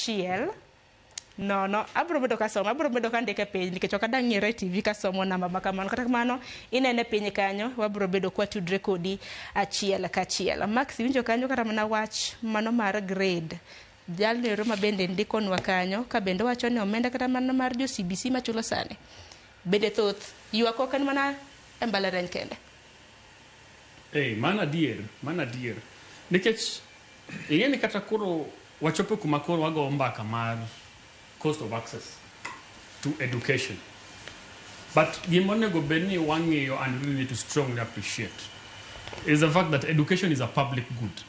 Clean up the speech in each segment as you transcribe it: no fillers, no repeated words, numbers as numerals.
1 0. Abiro bedo kasomo, abiro bedo kandike piny nikech ok adang' ng'ere e TV kasomo namba ma kamano. Kata kamano, inene piny kanyo, wabiro bedo kwatudre kodi achiel kachiel. Max, iwinjo kanyo kata mana wach mano mar grade. Jalno ero ma bende ndikonwa kanyo, ka bende wacho ni omenda kata mana mar jo CBC machulo sani bende thoth. Ywak ok en mana e mbalariany kende. Eh, mano adier, mano adier. Nikech ing'e ni kata koro wachopo kuma koro wago mbaka mar cost of access to education. But gima onego bed ni wang'iyo and really need to strongly appreciate is the fact that education is a public good.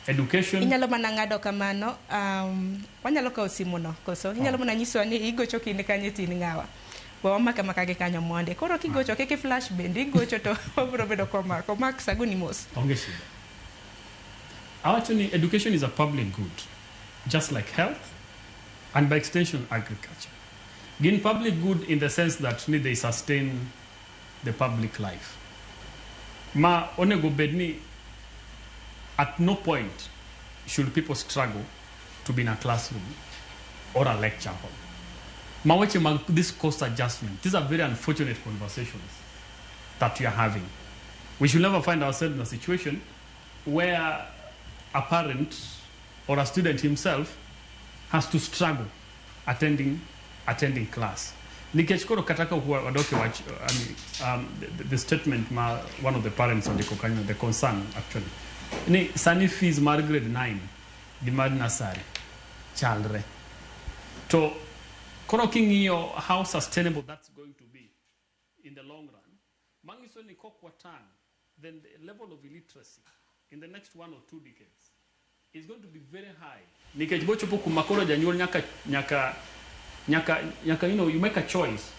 Education. Inyalo mana ng'ado kamano, wanyalo kawo simu no koso inyalo mana nyisowa ni igocho kin kanye to in ng'awa. We wamake amaka gi kanyo monde. Koro kigocho kik i-flash bende igocho to wabiro bedo komako. Max, agoni mos. Onge shida. Awacho ni education is a public good, just like health and by extension agriculture. Gin public good in the sense that ni they sustain the public life. Ma onego bed ni at no point should people struggle to be in a classroom or a lecture hall. Ma weche mag this cost adjustment, these are very unfortunate conversations that we are having. We should never find ourselves in a situation where a parent or a student himself has to struggle attending class. Nikech koro kata ka wadok e wach, I mean, the statement ma one of the parents ondiko kanyo, the concern actually, ni sani fees mar grade 9 gi mar nursery chalre. To koro king'iyo how sustainable that's going to be in the long run, manyiso ni kok watang', then the level of illiteracy in the next 1 or 2 decades is going to be very high. Nikech bochopo kuma koro janyuol nyaka you make a choice.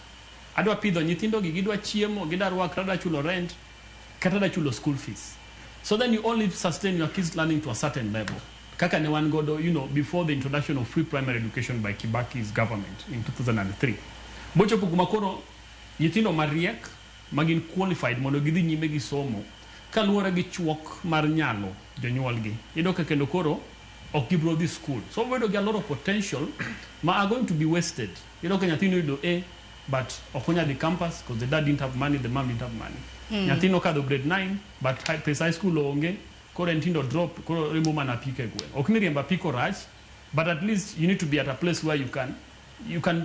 Adwa pidho nyithindo gi, gidwa chiemo, gidwa rwakre, adwa chulo rent, kata adwa chulo school fees. So then you only sustain your kids learning to a certain level. Kaka ne wan godo, before the introduction of free primary education by Kibaki's government in 2003. Bochopo kuma koro nyithindo mariek magin qualified mondo gidhi nyime gi somo kaluwore gi chuok mar nyalo jonyuolgi, iyudo ka kendo koro ok gibro dhi school, so bedo gi a lot of potential ma are going to be wasted. Iyudo ka nyathino oyudo A but ok onyal dhi campus because the dad didn't have money, the mom didn't have money. Nyathino okadho grade 9 but pesa high school onge, koro en tindo drop, koro riembo mana apiko e gweng'. Ok ni riembo apiko rach, but at least you need to be at a place where you can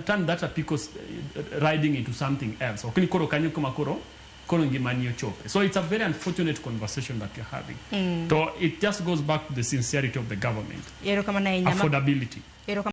turn that apiko riding into something else. Ok ni koro kanyo kuma koro ngimani ochope. So it's a very unfortunate conversation that you're having. To it just goes back to the sincerity of the government. Erokamano ahinya. Affordability. Erokamano.